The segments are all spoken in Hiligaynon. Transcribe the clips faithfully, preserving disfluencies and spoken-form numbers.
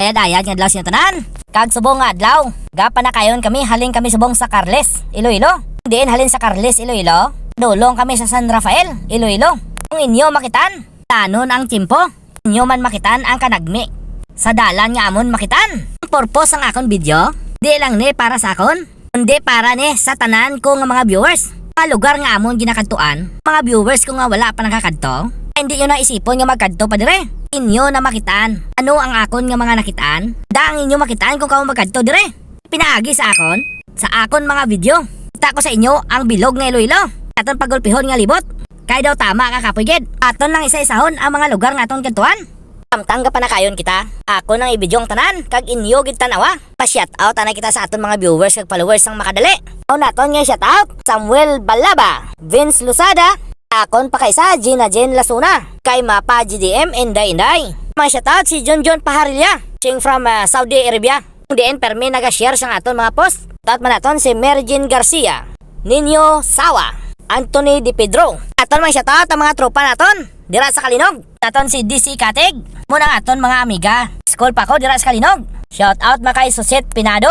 Dayad-ayad nga adlaw sa inyo tanan. Kag subong nga adlaw, gapanakayon kami, halin kami subong sa Carles, Iloilo. Diin halin sa Carles, Iloilo, dulong kami sa San Rafael, Iloilo. Kung inyo makitaan, tanon ang tiyempo. Inyo man makitaan ang kanagmi sa dalan nga amon makitaan. Ang purpose sang akon video, di lang ni para sa akon, kundi para ni sa tanan ko nga mga viewers. Mga lugar nga amon ginakadtuan, mga viewers ko nga wala pa nakakadto, hindi nyo na isipon nga magkadto pa dire. Inyo na makitaan ano ang akon nga mga nakitaan. Da ang inyo makitaan kung kamo magkadto dire. Pinaagi sa akon, sa akon mga video, kita ko sa inyo ang bilog nga Iloilo. Aton pagulpihon nga libot. Kay daw tama ka, kapoy gid. Aton lang isa-isahon ang mga lugar nga aton kadtuan. Samtang gapanakayon kita, ako nang i-video ang tanan, kag inyo gid tan-awa. Pa-shout out anay kita sa aton mga viewers kag followers sang makadali. Mao naton nga shout out, Samuel Balaba, Vince Losada, akon pa kaisa, Gina Jen Lasuna, kay Mapa G D M, Inday Inday. May shout out si Junjun Paharilla, sing from, ah, Saudi Arabia. Diin permi naga-share sang aton mga post. Shout out man naton si Mary Jean Garcia, Nino Sawa, Anthony De Pedro. Aton man shout out ang mga tropa naton dira sa Kalinog. Naton si D C Katig, mo nang aton mga amiga. School pa ko dira sa Kalinog. Shout out man kay Susit Pinado,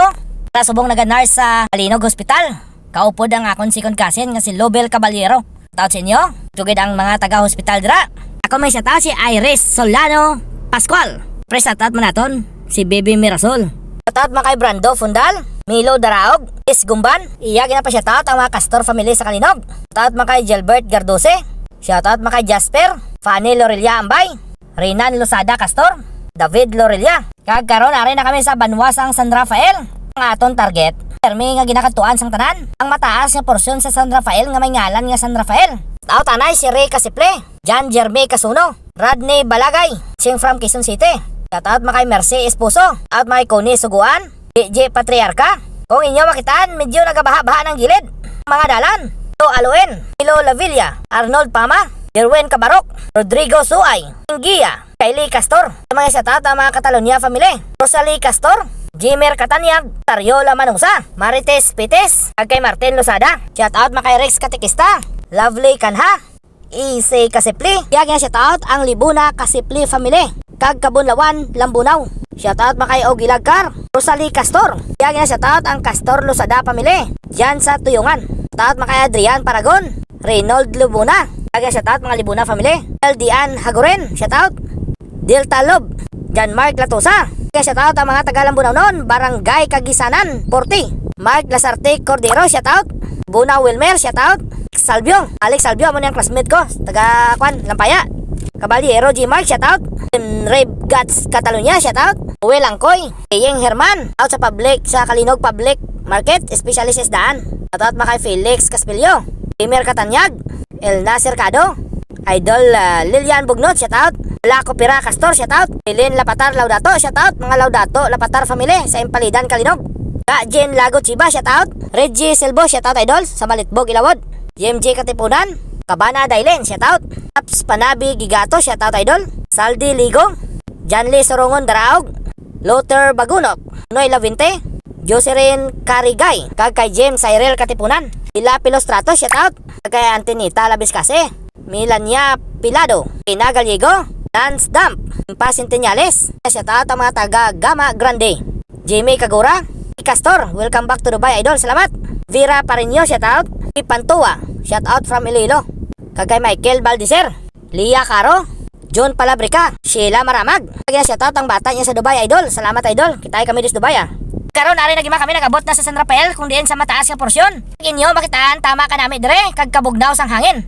ta subong naga-nurse sa Kalinog Hospital. Kaupod ang akon second cousin nga si Lobel Caballero. Shout out sa inyo. Tugid ang mga taga-hospital dira. Ako may shout out si Iris Solano Pascual. Pre, shout out man naton si Baby Mirasol. Shout out man kay Brando Fundal, Milo Daraog, Is Gumban. Iya ginapa-shout out ang mga Castor family sa Kalinog. Shout out man kay Gilbert Gardose. Shout out man kay Jasper, Fanny Lorelia Ambay, Renan Losada Castor, David Lorelia. Kag karon ari na kami sa banwa sang San Rafael. Ang aton target, permi nga ginakadtuan sang tanan, ang mataas nga porsyon sa San Rafael nga may ngalan nga San Rafael. Shout out anay si Ray Kasiple, John Jeremy Casuno, Rodney Balagay, sing from Quezon City. Shout out man kay Mercy Esposo, shout out man kay Connie Suguan, J J Patriarca. Kung inyo makitaan, medyo nagabaha-baha ng gilid. Mga dalan, to Aluen, Milo Lavilla, Arnold Pama, Jerwin Cabarok, Rodrigo Suay, Inggia, Kylie Castor, sa mga shout out ang mga Catalonia family, Rosalie Castor, Jimer Cataniag, Tariola Manusa, Marites Pites, kag kay Martin Losada. Shout out man kay Rex Katikista, Lovely Kanha, Isay Kasipli. Iya gina-shout out ang Libuna Kasipli family, kag Kabunlawan, Lambunaw. Shout out man kay Ogilag Car, Rosalie Castor. Iya gina-shout out ang Castor Losada family, diyan sa Tuyungan. Shout out man kay Adrian Paragon, Reynold Libuna. Iya gina-shout out mga Libuna family. L D N Haguren, shout out. Delta Love, John Mark Latosa. Kaya shout out ang mga taga Lambunaw noon, Barangay Kagisanan, forty. Mark Lasarte Cordero, shout out. Buna Wilmer, shout out. Salvio, Alex Salvio, amo niyang classmate ko, taga, kwan, Lampaya. Caballero G Mark, shout out. Team Rave Gods Catalunya, shout out. Noel Angkoy, Eyeng Herman, out sa public, sa Kalinog Public Market, especially sa isdaan. Shout out man kay Felix Caspillo, Emer Catanyag, Elna Cercado, Idol, ah, Lilian Bugnot, shout out. Laco Pira Castor, shout out. Helen Lapatar Laudato, shout out. Mga Laudato Lapatar family sa Impalidan, Kalinog. Ka Jen Lago Chiba, shout out. Reggie Silbo, shout out, idol, sa Malitbog, Ilawod. J M J Katipunan, Cabana Dailen, shout out. Taps Panabi Gigato, shout out, idol. Saldi Ligo, Janly Sorongon Daraog, Luther Bagunok, Noy Lavinte, Joserin Carigay, kag kay James Cyril Katipunan. Ila Pilostrato, shout out. Kag kay Antenita Labiscase, Melania Pilado, Ina Gallego, Lance Damp, Impa Centenales. Shout out ang mga taga Gama Grande. Jimmy Kagura, Castor, welcome back to Dubai, idol. Salamat. Vera Pareño, shout out. Ipantua, shout out from Iloilo. Kag kay Michael Baldiser, Lia Caro, John Palabrica, Sheila Maramag. Kag shout out ang bata niya sa Dubai, idol. Salamat, idol. Kitay kami dis Dubai, ah. Karon, ari na gima kami nag-abot na sa San Rafael, kung diin sa mataas nga porsyon. Inyo makitaan, tama ka nami dire, kag kabugnaw sang hangin.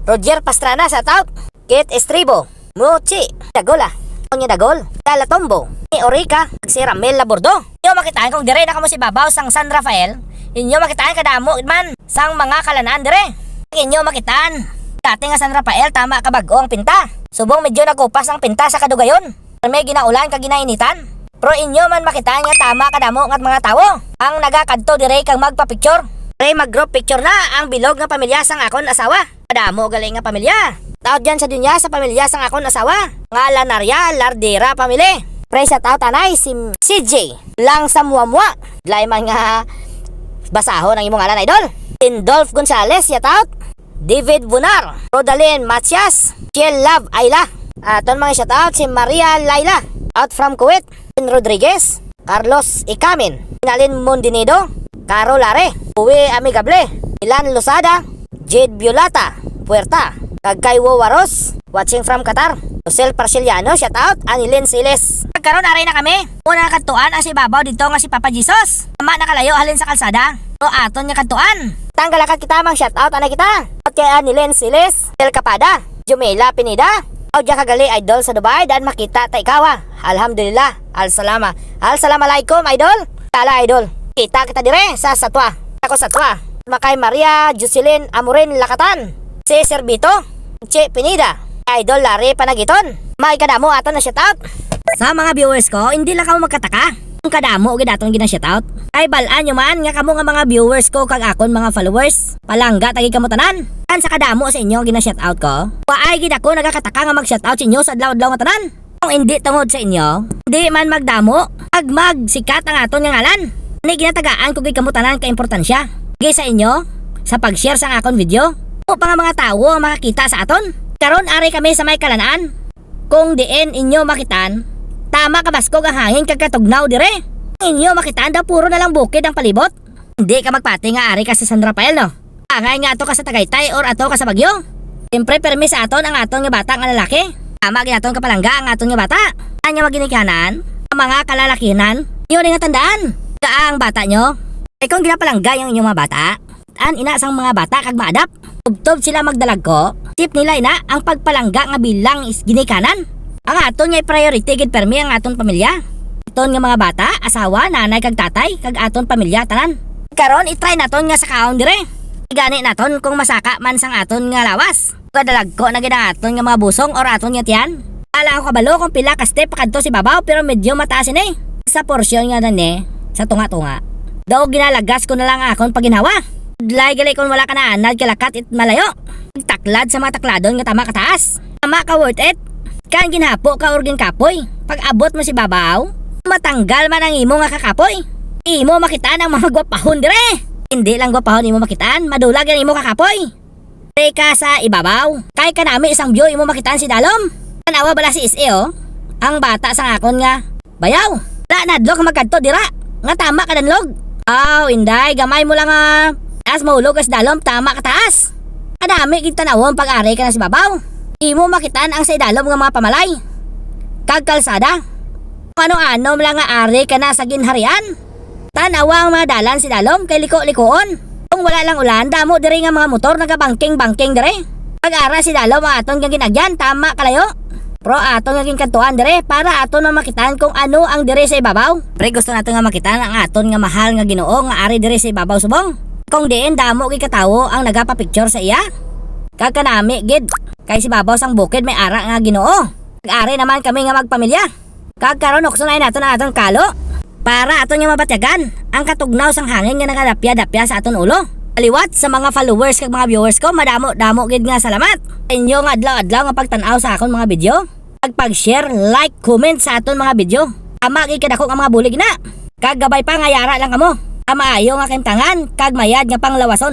Roger Pastrana, shout out. Kate Estribo, Mochi, Dagola, Tonya Dagol, Lala Tombo, ni Orica, si Ramel Labordo. Inyo makitaan kung dire na kamo si babaw sang San Rafael, inyo makitaan kadamo man sang mga kalanaan dire. Inyo makitaan, dati nga San Rafael, tama ka bag-o ang pinta. Subong medyo nagupas ang pinta sa kadugayon. May ginaulan kag ginainitan. Pero inyo man makitaan nga tama kadamo nga mga tawo ang nagakadto dire kag magpa-picture. Pre, mag-group picture na ang bilog nga pamilya sang akon asawa. Kadamo gali nga pamilya. Shout out dyan sa dunya sa pamilya sang akon asawa, nga Lanaria Lardera family. Pre, shout out anay si C J lang sa Muamua. Dlay man nga basahon ang imong ngalan, idol. Indolf Gonzales, shout out. David Bunar, Rodalyn Matias, Chiel Love Ayla. Aton mga shout out si Maria Laila, out from Kuwait. Ken Rodriguez, Carlos Icamin, Inalin Mondinedo, Caro Lare, Uwe Amigable, Ilan Losada, Jade Violata Puerta, kag kay Wo Waros, watching from Qatar. Rosel Parciliano, shout out, Anilin Siles. Karon ari na kami. Una nga kadtuan ang sa ibabaw dito nga si Papa Jesus. Tama nakalayo halin sa kalsada. Pero aton nga kadtuan. Tanggalakad kita, mang shout out, ana kita. At kay Anilin Siles, Del Capada, Jumela Pineda. Aw, diya ka gali, idol, sa Dubai, daan makita ta ikaw, ah. Alhamdulillah. Al-salama. Al-salam alaikum, idol. Tala, idol. Kita kita dire sa Satwa. Ako Satwa. Makay Maria Jocelyn Amorin Lakatan. Si Servito. Che Pineda. Idol Larry Panagiton. May kadamo aton na shout out. Sa mga viewers ko, hindi lang kamo magkataka kung kadamo gid aton gina-shout out. Ay, bal-an nyo man nga kamo nga mga viewers ko kag akon mga followers, palangga ta gid kamo tanan. Kan sa kadamo sa inyo nga gina-shout out ko, waay gid ako nagakataka nga mag-shout out sa inyo sa adlaw-adlaw nga tanan. Kung hindi tungod sa inyo, hindi man magdamo ag magsikat ang aton nga ngalan. Ni ginatagaan ko gid kamo tanan ka importansya. Gid sa inyo, sa pag-share sang akon video, o pa nga mga tawo ang makakita sa aton. Karon ari kami sa may kalanaan. Kung diin inyo makitaan, tama ka baskog ang hangin kag katugnaw dire. Inyo makitaan daw puro na lang bukid ang palibot. Hindi ka magpati nga ari ka sa San Rafael, no? Angay nga ato ka sa Tagaytay or ato ka sa Baguio. Siyempre, permi sa aton ang aton nga bata nga lalaki. Tama gid aton kapalangga ang aton nga bata. Anya maginikanan, ang mga kalalakihan, inyo ni nga tandaan. Kaa ang bata nyo. Ay kung ginapalangga yung inyong mga bata, an ina sang mga bata kag maadap. Tubtob sila magdalagko, sip nila ina ang pagpalangga nga bilang is ginikanan. Ang aton nga i-priority gid permi ang aton pamilya. Aton nga mga bata, asawa, nanay kag tatay, kag aton pamilya tanan. Karon i-try naton nga sakaon dire. Igani naton kung masaka man sang aton nga lawas. Kadalagko na gid ang aton nga mga busong or aton nga tiyan. Ala ako kabalo kung pila ka step pakadto si babaw pero medyo mataas ini. Sa porsyon nga na ni, sa tunga-tunga. Daw ginalagas ko na lang ang akon paginhawa. Budlay gali kung wala ka na anad kay lakat it malayo. Taklad sa mga takladon nga tama kataas. Tama ka worth it. Kan ginhapo ka or ginkapoy, pag abot mo si babaw, matanggal man ang imo nga kakapoy. Imo makitaan ang mga gwapahon dire. Hindi lang gwapahon imo makitaan, madulag ang imo kakapoy. Pre ka sa ibabaw. Kay kanami isang view imo makitaan si Dalom. Tanawa bala si S A, oh. Ang bata sang akon nga bayaw. Na, nadlok magkadto dira. Nga tama ka danlog. Aw, inday, gamay mo lang, ah. Taas mahulog ka si Dalom, tama ka taas. Kanami gid tanawon pag ari ka na si babaw. Imo makitaan ang sa idalom nga mga pamalay. Kag kalsada. Ano-ano lang nga ari ka na sa ginharian. Tan-awa ang mga dalan si Dalom kay liko-likoon. Kung wala lang ulan, damo diri nga mga motor nagabangking-bangking diri. Pag-ara si Dalom ang aton nga ginagyan, tama kalayo. Pero aton nga ginkadtuan diri para aton mamakitaan kung ano ang diri sa ibabaw. Pre, gusto nato nga makitaan ang aton nga mahal nga Ginoo nga ari diri sa ibabaw subong. Kung diin damo gid ka tawo ang nagapapicture sa iya. Kag kanami gid kay sa ibabaw sang bukid may ara nga Ginoo. Kag ari naman kami nga magpamilya. Kag karon uksonon naton ang aton kalo para aton nga mabatyagan ang katugnaw sang hangin nga nagadapya-dapya sa aton ulo. Liwat sa mga followers kag mga viewers ko, madamo-damo gid nga salamat sa inyo nga adlaw-adlaw nga pagtan-aw sa akon mga video. Kag pag-share, like, comment sa aton mga video. Tama gid kadako nga mga bulig na. Kag gabay pa nga yara lang kamo. Ang maayo nga kahimtangan kag mayad nga panglawason.